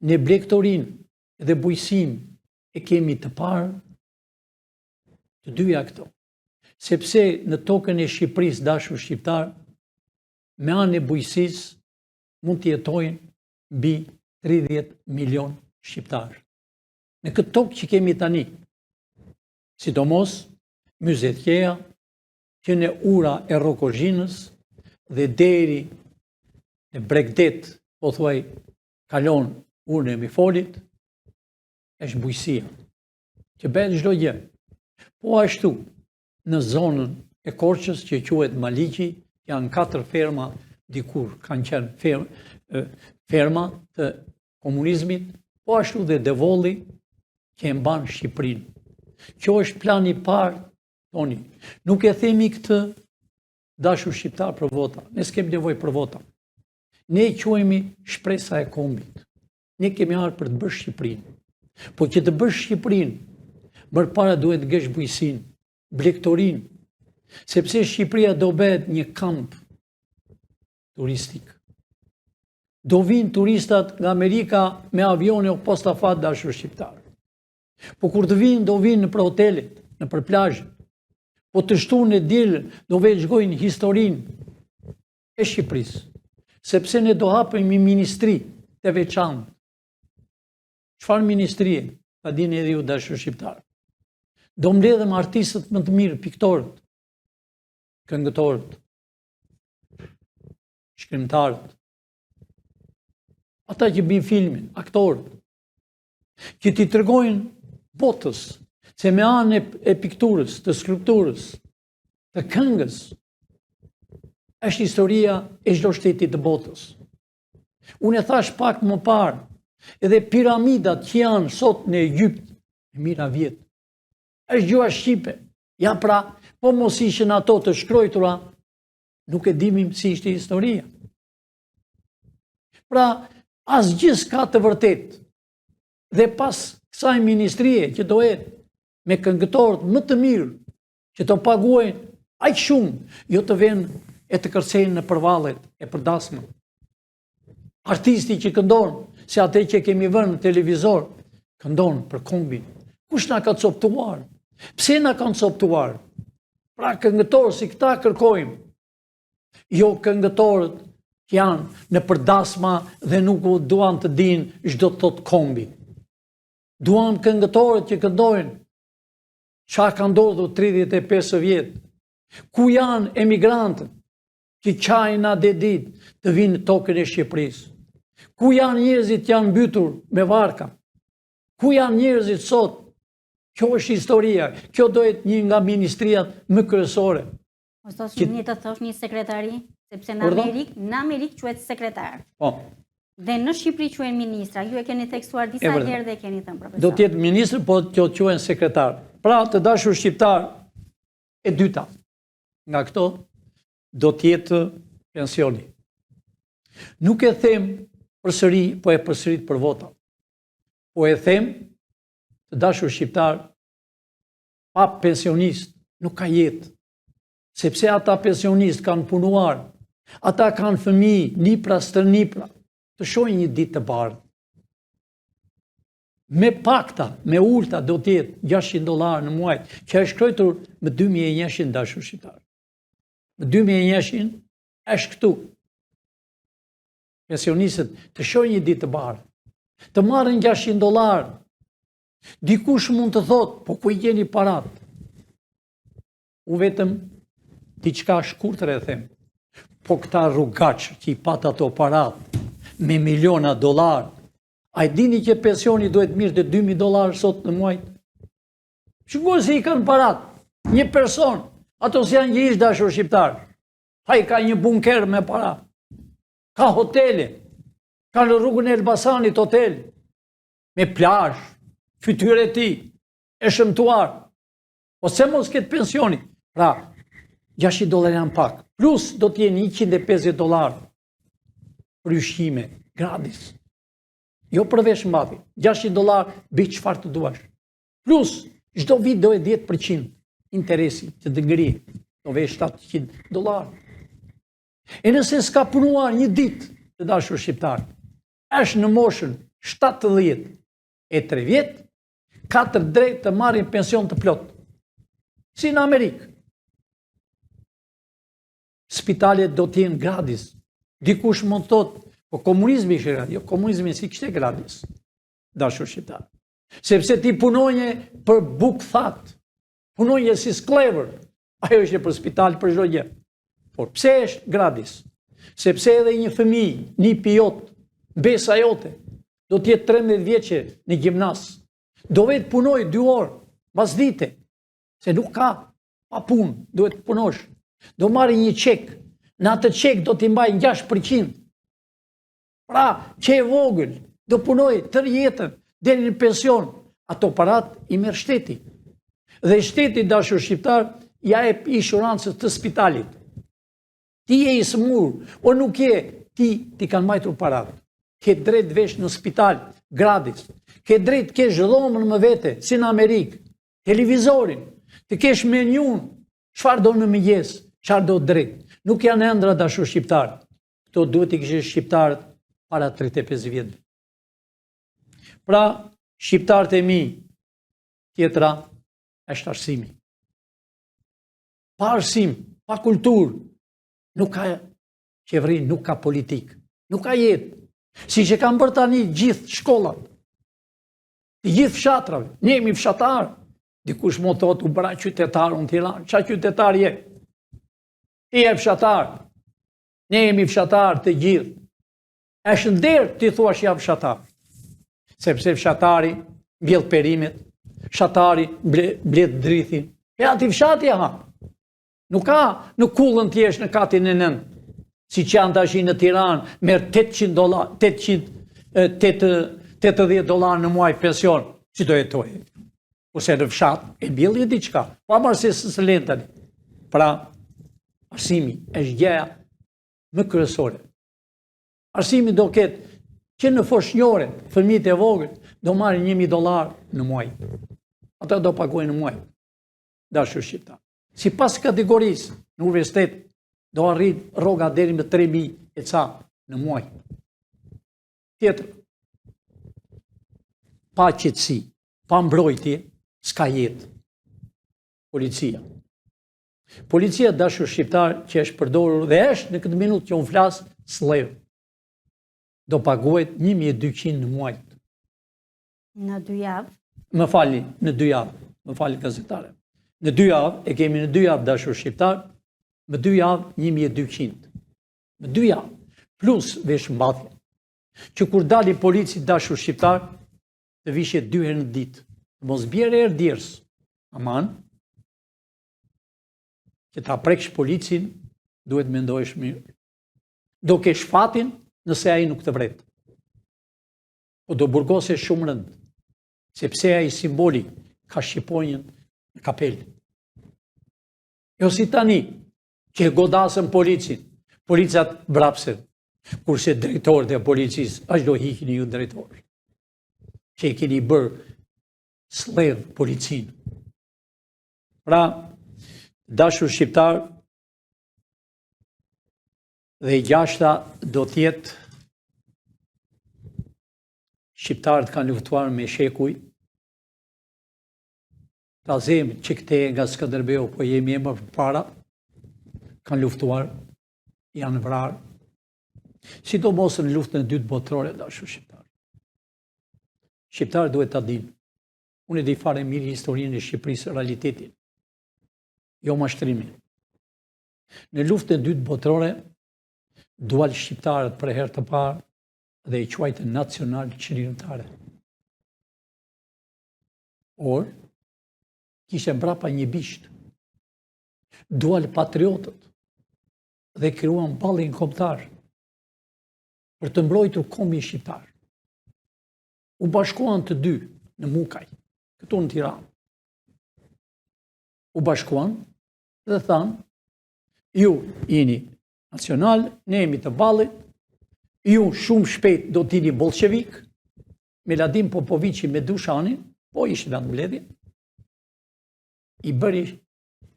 Ne blegtorinë dhe bujqësinë e kemi të parë të dyja këto. Sepse në tokën e Shqipërisë dashur shqiptar, me anë e bujqësisë mund të jetojnë mbi 30 milion shqiptarë. Në këtë tokë që kemi tani, sidomos Myzeqeja, që në ura e Rrogozhinës dhe deri në bregdet, pothuaj kalon urën e Mifolit, është bujqësia, që bëhet çdo gjë. Po ashtu, në zonën e Korçës që quhet Maliqi, janë katër ferma dikur kanë qenë ferma, ferma të komunizmit, po ashtu dhe Devolli që e mban Shqipërinë. Kjo është plani i parë toni. Nuk e themi këtë dashur shqiptar për vota. Ne s'kemi nevojë për vota. Ne quhemi shpresa e kombit. Ne kemi ardhur për të bërë Shqipërinë. Po që të bësh Shqipërinë, më para duhet të kesh bujqësinë, blegtorinë, sepse Shqipëria do bëhet një kamp turistik. Do vijnë turistat nga Amerika me avione o postafat dashur shqiptar. Po kur të vijnë, do vijnë nëpër hotelet, nëpër plazhet. Po të shtunën e dielën, do vëzhgojnë historinë e Shqipërisë. Sepse ne do hapim një ministri të veçantë. Çfarë ministrie? Ta dini edhe ju dashur shqiptar. Do mbledhim artistët më të mirë, piktorët, këngëtorët, shkrimtarët, ata që bëjnë filmin, aktorët, që t'i tregojnë botës se me anë e pikturës, të skulpturës, të këngës, është historia e çdo shteti të botës. Unë e thashë pak më parë, edhe piramidat që janë sot në Egjypt, me mijëra vjet, është gjuha shqipe. Ja pra, po mos ishin ato të shkrujtura, nuk e dinim si ishte historia. Pra, asgjë s'ka të vërtetë. Dhe pas kësaj ministrie që do jetë me këngëtorët më të mirë, që të paguajnë aq shumë, jo të venë e të kërcejnë nëpër vallet e për dasmë. Artisti që këndon, si atë që kemi vënë në televizor, këndon për kombin. Kush na ka coptuar? Pse na kanë coptuar? Pra këngëtorë si këta kërkojmë. Jo këngëtorët që janë nëpër dasma dhe nuk duan të dinë ç'do të thotë kombi. Duam këngëtorët që këndojnë Ça ka ndodhur 35 vjet? Ku janë emigrantët që qajnë atë ditë të vinë në tokën e Shqipërisë? Ku janë njerëzit që janë mbytur me varka? Ku janë njerëzit sot? Kjo është historia. Kjo do jetë një nga ministriat më kryesore. Mos thosh që... një të thosh një sekretari, sepse në Amerikë, në Amerikë quhet sekretar. Po. Dhe në Shqipëri quhen ministra. Ju e keni theksuar disa herë dhe e keni thënë profesor. Do të jetë ministër, po kjo quhen sekretar. Pra, të dashur shqiptar, e dyta nga këto do të jetë pensioni. Nuk e them përsëri, po e përsërit për vota. Po e them, të dashur shqiptar, pa pensionist nuk ka jetë. Sepse ata pensionist kanë punuar. Ata kanë fëmijë, nipra, stërnipra, të shohin një ditë të bardhë. Me pakta, me ulta do të jetë 600 dollarë në muaj, që është shkruar më 2001 dashur shqiptar. Më 2001 është këtu. Pensionistët të shohin një ditë të bardhë. Të marrin 600 dollarë. Dikush mund të thotë, po ku i gjeni parat? Unë vetëm diçka shkurtër e them. Po këta rrugaçë që i pat ato parat me miliona dollarë, a e dini që pensioni duhet mirë të 2000 dollarë sot në muaj? Shiko si i kanë parat, një person, ato s'janë gjë ish dashur shqiptar. Ai ka një bunker me para, ka hotele, ka në rrugën e Elbasanit hotel, me plazh, fytyrë e tij, e shëmtuar. Po se mos ketë pensioni. Pra, 600 dollar janë pak. Plus do të jenë 150 dollar për ushqime, gratis. Jo për veshmbathje. 600 dollar bëj çfarë të duash. Plus çdo vit do e 10% interesi që të ngri, do vej 700 dollar. E nëse s'ka punuar një ditë të dashur shqiptar, është në moshën 73 vjet, ka të drejtë të marrin pension të plot. Si në Amerikë. Spitalet do të jenë gratis. Dikush mund të thotë, po komunizmi ishte gratis. Jo, komunizmi s'ishte gratis. Dashur shqiptar. Sepse ti punonje për bukë thatë. Punonje si skllevër. Ajo ishte për spital për çdo gjë. Por pse është gratis? Sepse edhe një fëmijë, nipi jot, mbesa jote, do të jetë 13 vjeçe në gjimnaz. Do vetë punoj 2 orë masdite, se nuk ka pa punë, duhet të punosh. Do marrë një çek, në atë çek do t'i mbaj 6%. Pra, që e vogël, do punoj tërë jetën, deri në pension, ato parat i merr shteti. Dhe shteti dashur shqiptar, ja jep inshurancës të spitalit. Ti je i sëmurë, o nuk je, ti t'i kanë majtur parat. Ke drejt vesh në spital, gratis. Ke drejt kesh dhomën më vete, si në Amerikë, televizorin, të kesh menynë, çfarë do në mëngjes, çfarë do drejt. Nuk janë ëndrra dashur shqiptar. Këto duhet t'i kishin shqiptarët para 35 vjetëve. Pra, shqiptarët e mi, tjetra është arsimi. Pa arsim, pa kulturë, nuk ka qeveri, nuk ka politikë, nuk ka jetë. Siç e kanë bërë tani gjithë shkollat, të gjithë fshatrave, ne jemi fshatarë, dikush mund të thotë u bëra qytetar në Tiranë, ça qytetar je? Ti je fshatar, Ne jemi fshatarë të gjithë. Është nder t'i thuash jam fshatar. Sepse fshatari mbjell perimet, fshatari mbledh drithin. E aty fshati e ha. Nuk ka në kullën të jesh në katin e nëntë. Siç janë tashi në Tiranë, merr 800 dollar, 800, 80 dollar në muaj pension, si do jetojë. Ose në fshat, e mbjellje diçka, pa marrë se së lenë tani. Pra, arsimi është gjëja më kryesore. Arsimi do ketë që në foshnjore, fëmijët e vogël, do marrin 1000 dollar në muaj. Ata do paguajnë në muaj. Dashur shqiptar. Sipas kategorisë në universitet do arrit rroga deri në 3000 e ca në muaj. Tjetër. Pa qetësi, pa mbrojtje, s'ka jetë. Policia. Policia dashur shqiptar që është përdorur dhe është në këtë minutë që unë flas, skllav. Do paguhet 1200 në muaj. Në dy javë? Më falni, në dy javë. Më falni gazetare. Në dy javë, e kemi në dy javë dashur shqiptar, në dy javë 1200. Në dy javë, plus veshmbathje. Që kur dali polici dashur shqiptar, të vishet dy herë në ditë. Të mos bjerë erë djersë. Aman, që ta preksh policin, duhet mendohesh mirë. Do kesh fatin nëse ai nuk të vret. Po do burgosesh shumë rëndë, sepse ai simboli ka shqiponjën në kapelë. Jo si tani, që e godasën policin, policat vrapsen, kurse drejtorët e policisë, është do hikini ju drejtorë, që e keni bërë skllav policinë. Pra, dashur shqiptar, Dhe e gjashta do të jetë shqiptarët kanë luftuar me shekuj, ta zemë që këtej nga Skënderbeu, po jemi e më përpara, kanë luftuar, janë vrarë, sidomos në luftën e dytë botërore, dashur shqiptarë. Shqiptarët duhet ta dinë. Unë e di fare mirë historinë e Shqipërisë, realitetin, jo mashtrimin. Në luftën e dytë botërore, dual shqiptarët për herë të parë dhe e quajtën nacional çlirimtare. Por, kishte mbrapa një bisht. Dual patriotët dhe krijuan ballin kombëtar për të mbrojtur kombin shqiptar. U bashkuan të dy në Mukaj, këtu në Tiranë. U bashkuan dhe thanë, ju jeni nacional, ne jemi të ballit, ju shumë shpejt do të jeni bolshevik, Miladin Popovici me Dushanin, po ishin në atë mbledhje, i bëri,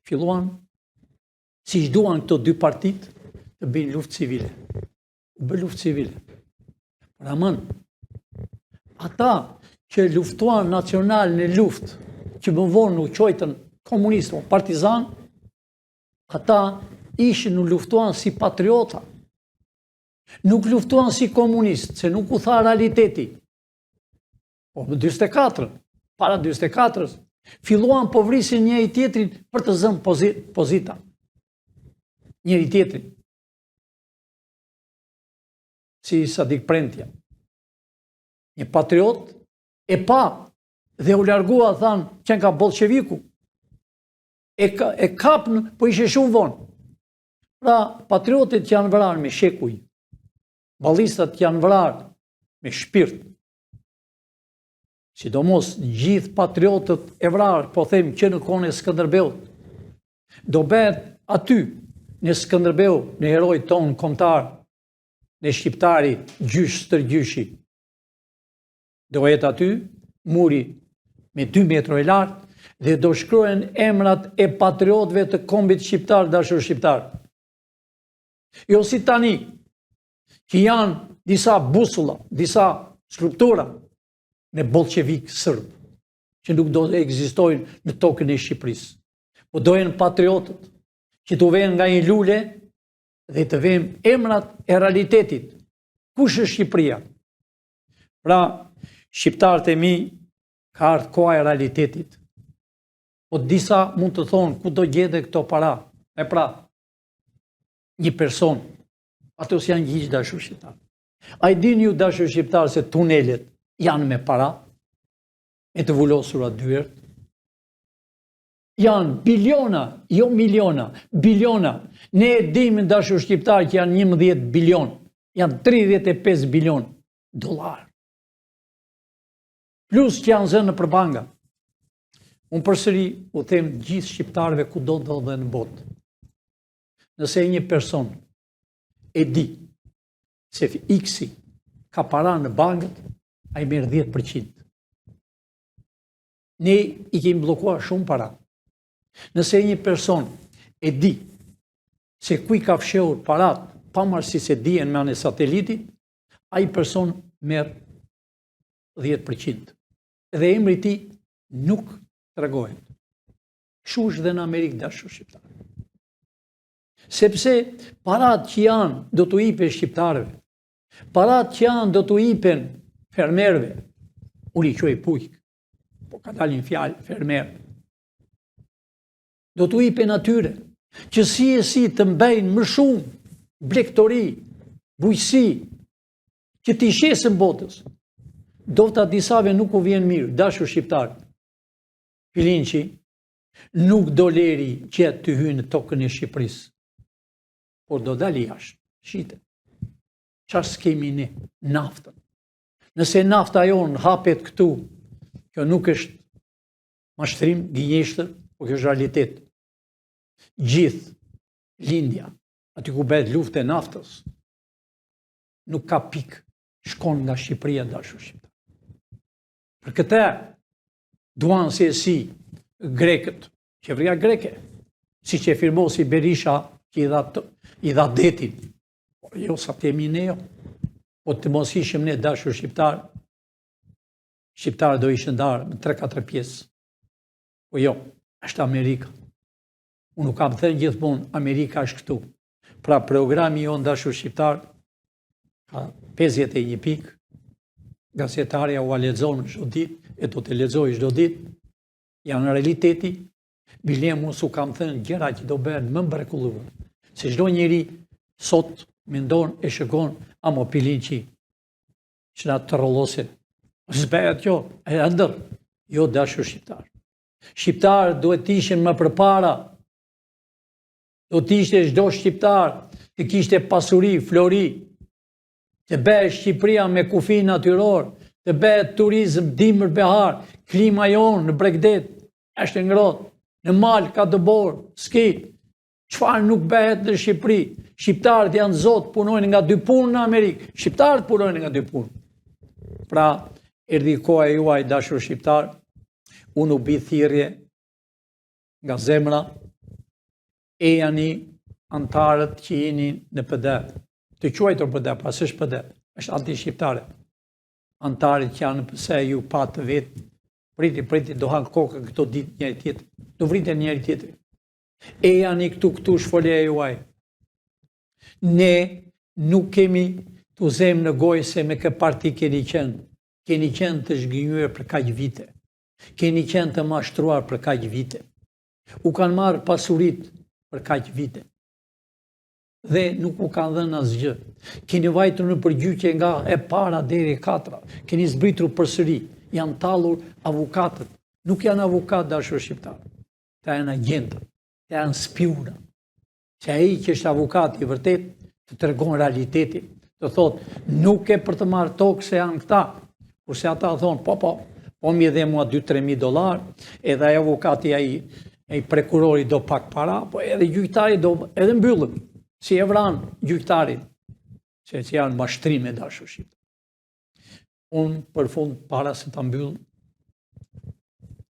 filluan, siç duan këto dy partitë, të bëjnë luftë civile. U bë luftë civile. Por aman, ata që luftuan nacional në luftë, që më vonë u quajtën komunistë, partizanë, ata ishin u luftuan si patriota. Nuk luftuan si komunistë, se nuk u tha realiteti. Po në 44, para 44-ës, filluan po vrisin njëri tjetrin për të zënë pozita. Njëri tjetrin. Si Sadik Premtja. Një patriot e pa dhe u largua, thanë, qenka bolsheviku. E, ka, e kapën, po ishe shumë vonë. Pra, patriotët që janë vrarë me shekuj, ballistat që janë vrarë me shpirt, sidomos gjithë patriotët e vrarë, po them që në kohën e Skënderbeut, do bëhet aty në Skënderbeu, në heroi tonë kombëtar, në shqiptari gjysh stërgjyshi. Do jetë aty muri me 2 metro e lartë dhe do shkruhen emrat e patriotëve të kombit shqiptar, dashur shqiptar. Jo si tani, që janë disa busulla, disa skulptura me bolshevikë sërbë, që nuk do të ekzistojnë në tokën e Shqipërisë. Po do jenë patriotët, që t'u venë nga një lule dhe të venë emrat e realitetit. Kush është Shqipëria? Pra, shqiptarët e mi ka ardhë koha e realitetit. Po disa mund të thonë ku do gjenden këto para. E pra, një person, ato s'janë hiç dashur shqiptar. A i dini ju dashur shqiptar se tunelet janë me para, me të vulosura dyert, janë biliona, jo miliona, biliona. Ne e dimë dashur shqiptar që janë 11 bilion, janë 35 bilion dollar. Plus që janë zënë nëpër banka. Unë përsëri u them gjithë shqiptarëve kudo ndodhen në botë. Nëse një person e di se X-i ka para në bankët, ai merr 10%. Ne i kemi bllokuar shumë para. Nëse një person e di se ku i ka fshehur parat, pavarësisht se dihen me anë e satelitit, ai person merr 10%. Dhe emri i tij nuk tregohet. Kështu është dhe në Amerikë dashur shqiptar. Sepse parat që janë do t'u ipen shqiptarëve. Parat që janë do t'u ipen fermerëve. Unë i quaj bujq. Po ka dalin fjalë fermer. Do t'u ipen atyre që si e si të mbajnë më shumë blegtori, bujqësi, që t'i shesin botës. Ndofta disave nuk u vjen mirë, dashur shqiptar. Pilinçi nuk do leri që të hyjë në tokën e Shqipërisë, por do dali jashtë, shitet. Çfarë s'kemi ne? Naftën. Nëse nafta jonë hapet këtu, kjo nuk është mashtrim, gënjeshtër, po kjo është realitet. Gjithë lindja, aty ku bëhet luftë e naftës, nuk ka pikë, shkon nga Shqipëria dashur shqiptar. Për këtë duan si e si grekët, qeveria greke, siç e firmosi Berisha që i dha, i dha detin. Po, jo, sa të jemi ne jo. Po të mos ishim ne dashur shqiptarë, shqiptarët do ishin ndarë në 3-4 pjesë. Po jo, është Amerika. Unë u kam thënë gjithmonë, Amerika është këtu. Pra programi jonë dashur shqiptarë, ka 51 pikë, gazetarja ua lexon çdo ditë, e do të lexojë çdo ditë, janë realiteti, bile unë s'u kam thënë gjëra që do bëhen më mrekulluar. Se çdo njeri sot mendon e shikon, amo Pilinçi, që na trollosin. S'behet kjo, e ëndërr. Jo dashur shqiptarë. Shqiptarët duhet të ishin më përpara. Do të ishte çdo shqiptar të kishte pasuri, flori, të bëhet Shqipëria me kufi natyror, të bëhet turizëm dimër behar, klima jonë në bregdet, është e ngrohtë, në mal ka dëborë, ski, Çfarë nuk bëhet në Shqipëri? Shqiptarët janë zot, punojnë nga dy punë në Amerikë. Shqiptarët punojnë nga dy punë. Pra, erdhi koha e juaj, dashur shqiptarë, unë u bëj thirrje nga zemra, ejani anëtarët që jeni në PD, të quajtur PD, pra s'është PD, është anti-shqiptare. Anëtarët që janë në PS, ju patë vetë, priti, priti, do hanë kokën këto ditë njëri-tjetrit, do vriten njëri-tjetrin. Ejani këtu këtu është foleja juaj. Ne nuk kemi t'u zemë në gojë se me kë parti keni qenë. Keni qenë të zhgënjyer për kaq vite. Keni qenë të mashtruar për kaq vite. U kanë marrë pasuritë për kaq vite. Dhe nuk u kanë dhënë asgjë. Keni vajtur nëpër gjyqe nga e para deri e katra. Keni zbritur përsëri. Janë tallur avokatët. Nuk janë avokatë dashur shqiptarë. Këta janë agjentë, këta janë spiuna. Se ai që është avokat i vërtetë, të tregon realitetin, të thotë, nuk ke për të marrë tokë se janë këta. Kurse ata thonë, po, po, po m'i dhe mua 2-3 mijë dollarë, edhe ai avokati ai, ai prokurori do pak para, po edhe gjyqtari do, edhe mbyllëm, si e vranë gjyqtarin, se që janë mashtrime dashur shqiptarë. Unë për fund para se ta mbyll,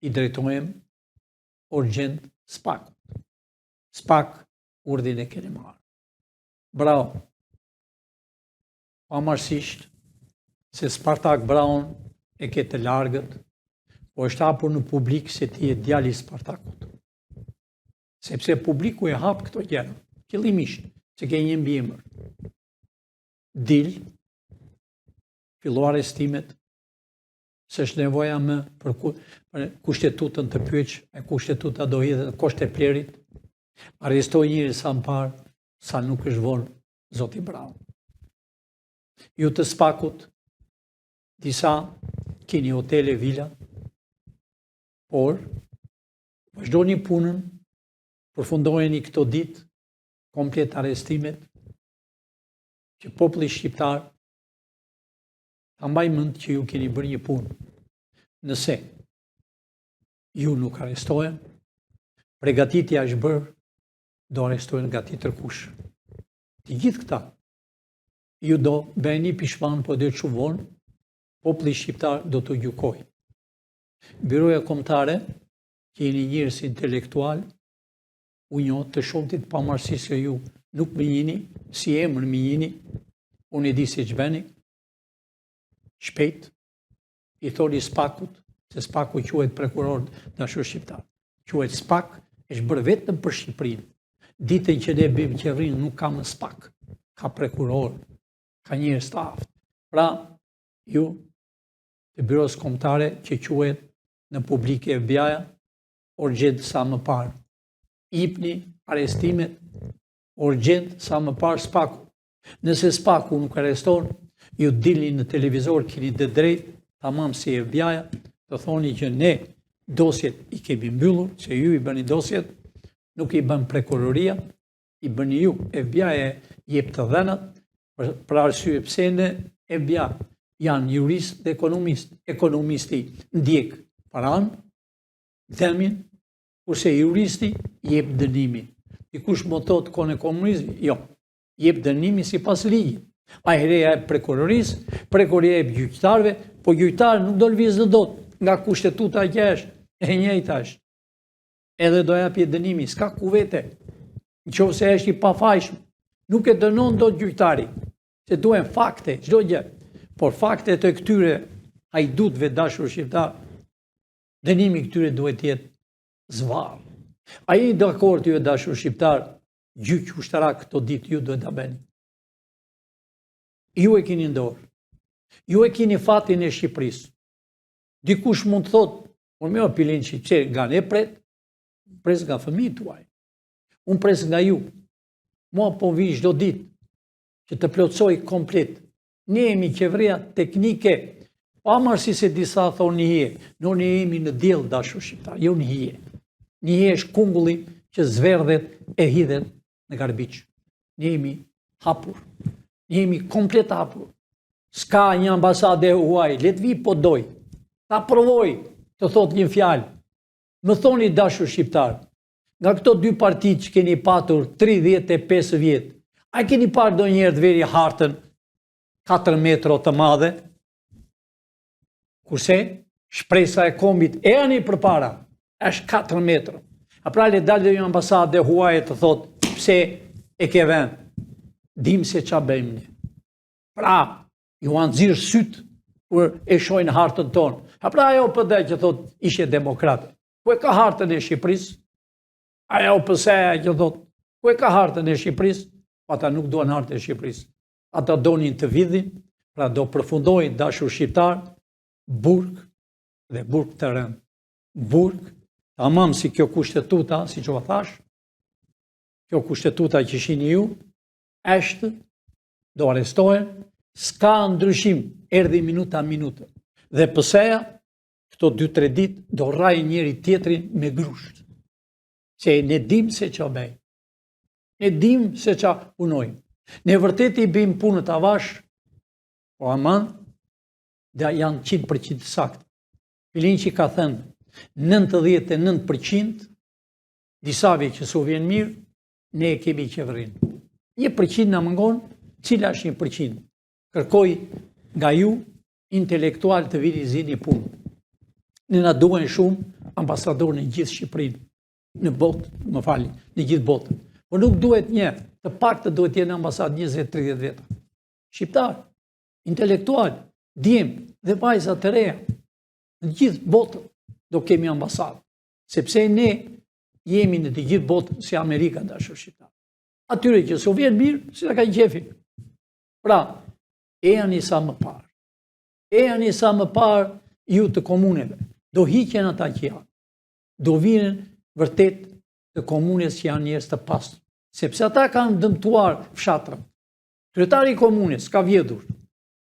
i drejtohem urgjent SPAK. SPAK urdhrin e keni marrë. Bravo. Pavarësisht se Spartak Braun e ke të largët, po është hapur në publik se ti je djali i Spartakut. Sepse publiku e hap këto gjëra, qëllimisht, se ke një mbiemër. Dil, fillo arrestimet, S'është nevoja më për, ku, për kushtetutën të pyetsh, e kushtetuta do hidhet në kosh të plehrit. Arresto njëri sa më parë, sa nuk është vonë, zoti Braun. Ju të SPAK-ut, disa keni hotele, vila, por vazhdoni punën, përfundojeni këto ditë, komplet arrestimet, që populli shqiptar Ta mbajë mend që ju keni bërë një punë. Nëse ju nuk arrestohen, pregatitja është bërë, do arrestohen nga tjetërkush. Të gjithë këta, ju do bëheni pishman, po do jetë shumë vonë, populli shqiptar do të gjykojë. Byroja Kombëtare, që jeni njerëz intelektualë, u njoh të shumtit pavarësisht se ju nuk më njihni, si emër më njihni, unë e di se ç'bëni, shpejt, i thoni SPAK-ut, se SPAK-u quhet prokuror dashur shqiptar, quhet SPAK, është bërë vetëm për Shqipërinë. Ditën që ne bëjmë qeverinë nuk ka më SPAK, ka prokuror, ka njerëz të aftë. Pra, ju, të Byrosë Kombëtare që quhet në publik FBI-ja, urgjent sa më parë. Ipni arrestimet urgjent sa më parë SPAK-u. Nëse SPAK-u nuk arreston, ju dilni në televizor, keni të drejtë, tamam si FBI-ja, të thoni që ne dosjet i kemi mbyllur, se ju i bëni dosjet, nuk i bën prokuroria, i bëni ju. FBI-ja jep të dhënat, për, për arsye pse në FBI janë jurist dhe ekonomist. Ekonomisti ndjek paranë, dëmin, kurse juristi jep dënimin. Dikush më thotë kohën e komunizmit, jo, jep dënimin sipas ligjit. Ai e jep prokurorisë, prokuroria jep gjyqtarëve, po gjyqtarët nuk do lëvizën dot nga kushtetuta që është, e njëjta është. Edhe do japë dënimin, s'ka ku vete. Në qoftë se është i pafajshëm, Nuk e dënon dot gjyqtari, se duhen fakte, çdo gjë. Por faktet e këtyre hajdutëve dashur shqiptar, dënimi i këtyre duhet të jetë zvarrë. A jeni dakord ju dashur shqiptar, gjyq ushtarak këto ditë ju duhet ta bëni. Ju e keni në dorë. Ju e keni fatin e Shqipërisë. Dikush mund të thotë, unë mirë Pilinçi, që nga ne pret, pres nga fëmijët tuaj. Unë pres nga ju. Mua po vij çdo ditë që të plotësoj komplet. Ne jemi qeveria teknike, pavarësisht se disa thonë në hije. No ne jemi në diell dashur shqiptar, jo në hije. Në hije është kungulli që zverdhet e hidhet në garbage. Ne jemi hapur. Ne jemi komplet hapur. S'ka një ambasadë e huaj, le të vijë po dojë. Ta provojë të thotë një fjalë. Më thoni dashur shqiptar, nga këto dy partitë që keni patur 35 vjet, a keni parë ndonjëherë të veri hartën 4 metro të madhe? Kurse shpresa e kombit ejani përpara, është 4 metro. A pra le dalë dhe një ambasadë e huaj të thotë pse e ke vend. Dim se ça bëjmë ne. Pra, ju janë nxirë sytë kur e shohin hartën tonë. A pra ajo PD që thotë ishe demokrate. Ku e ka hartën e Shqipërisë? Ajo PS që thotë, ku e ka hartën e Shqipërisë? Po ata nuk duan hartën e Shqipërisë. Ata donin të vidhin, pra do përfundojnë dashur shqiptar, burg dhe burg të rëndë. Burg, tamam si kjo kushtetuta, siç jua thashë, kjo kushtetuta që shihni ju, është, do arrestohen, s'ka ndryshim, erdhi minuta minutë. Dhe PS-ja, këto 2-3 ditë, do rrahin njëri tjetrin me grusht. Se ne dim se ça bëjmë. Ne dim se ça punojmë. Ne vërtet i bëjmë punët avash, po aman, dhe janë 100% të saktë. Pilinçi ka thënë 99% disave që s'u vjen mirë, ne e kemi qeverinë. 1% na mungon, cila është 1%? Kërkoj nga ju intelektual të vini zini punë. Ne na duhen shumë ambasadorë në gjithë Shqipërinë, në botë, më falni, në gjithë botën. Po nuk duhet një, të paktën duhet jenë ambasadë 20-30 veta. Shqiptar, intelektual, djem dhe vajza të reja, në gjithë botën do kemi ambasadë. Sepse ne jemi në të gjithë botën si Amerika dashur shqiptar. Atyre që s'u vjen mirë, si ta kanë qefin. Pra, ejani sa më parë. Ejani sa më parë ju të komuneve. Do hiqen ata që janë. Do vinë vërtet të komunës që janë njerëz të pastër. Sepse ata kanë dëmtuar fshatrën. Kryetari i komunës ka vjedhur.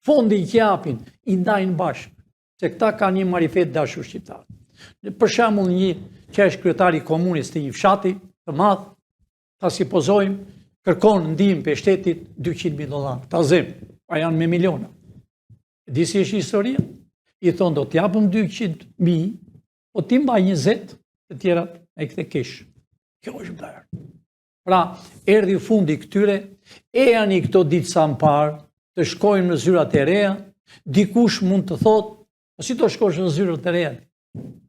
Fondin që japin, i ndajnë bashkë. Se këta kanë një marifet dashur shqiptar. Për shembull një që është kryetari i komunës të një fshati të madh, ta supozojmë, kërkon ndihmë prej shtetit 200.000 dollar. Ta zëmë, a janë me miliona. Di si është historia? I thonë do t'japëm 200.000, po ti mbaj 20, të tjerat e kthe kesh. Kjo është bërë. Pra, erdhi fundi këtyre, ejani këto ditë sa më parë, të shkojmë në zyrat e reja, dikush mund të thotë, po si do shkosh në zyrat e reja?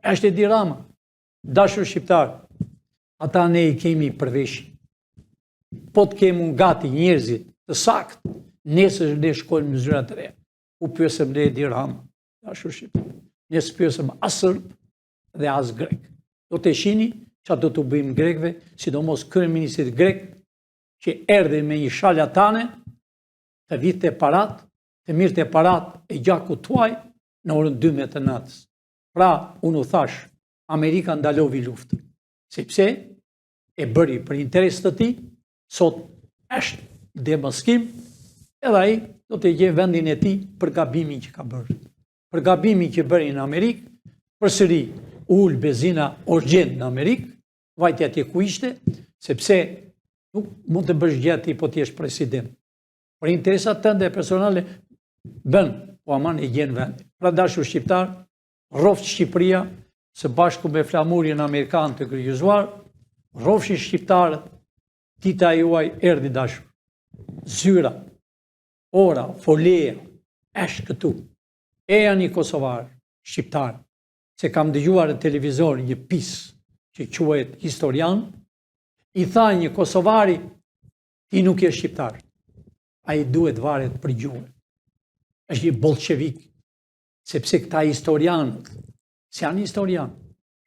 Është Edi Rama, dashur shqiptar, ata ne i kemi për veshi. Po të kemi gati njerëzit të saktë, nesër ne shkojmë në zyrat e reja. U pyesëm ne Edi Rama, dashur shqiptar. Ne s'pyesëm as sërb dhe as grek. Do të shihni ça do t'u bëjmë grekëve, sidomos kryeministrit grek, që erdhi me një sharlatane, të vidhte parat, të merrte parat e gjakut tuaj në orën 12 të natës. Pra, unë u thash, Amerika ndalovi luftën, sepse e bëri për interes të tij, sot është demaskim, edhe ai do të gjejë vendin e tij për gabimin që ka bërë. Për gabimin që bëri në Amerikë, përsëri u ul benzina urgjent në Amerikë, vajti atje ku ishte, sepse nuk mund të bësh gjë ti po të jesh president. Për interesat tënde personale bën, po aman e gjen vendin. Pra dashur shqiptar, rroftë Shqipëria së bashku me flamurin amerikan të kryqëzuar, rrofshin shqiptarët, dita juaj erdhi dashur. Zyra, ora, foleja, është këtu. Ejani kosovar, shqiptar, se kam dëgjuar në televizor një pis që quhet historian, i tha një kosovari. Ti nuk je shqiptar. Ai duhet varet për gjuhë. Është një bolshevik, sepse këta historianët, s'janë historianë,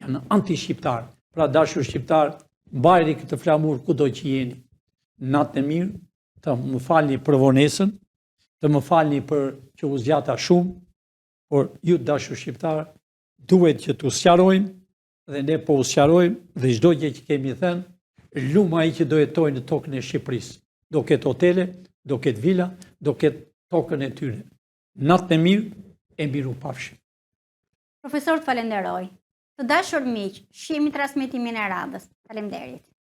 janë anti-shqiptarë. Pra dashur shqiptarë, mbajeni këtë flamur kudo që jeni. Natën e mirë, të më falni për vonesën, të më falni për që u zgjata shumë, por ju dashur shqiptarë, duhet që t'u sqarojmë dhe ne po u sqarojmë dhe çdo gjë që kemi thënë, lum ai që do jetojë në tokën e Shqipërisë. Do ketë hotele, do ketë vila, do ketë tokën e tyre. Natën e mirë e mirupafshim. Profesor të falenderoj. Të dashur miq, shihemi transmetimin e radhës. Faleminderit.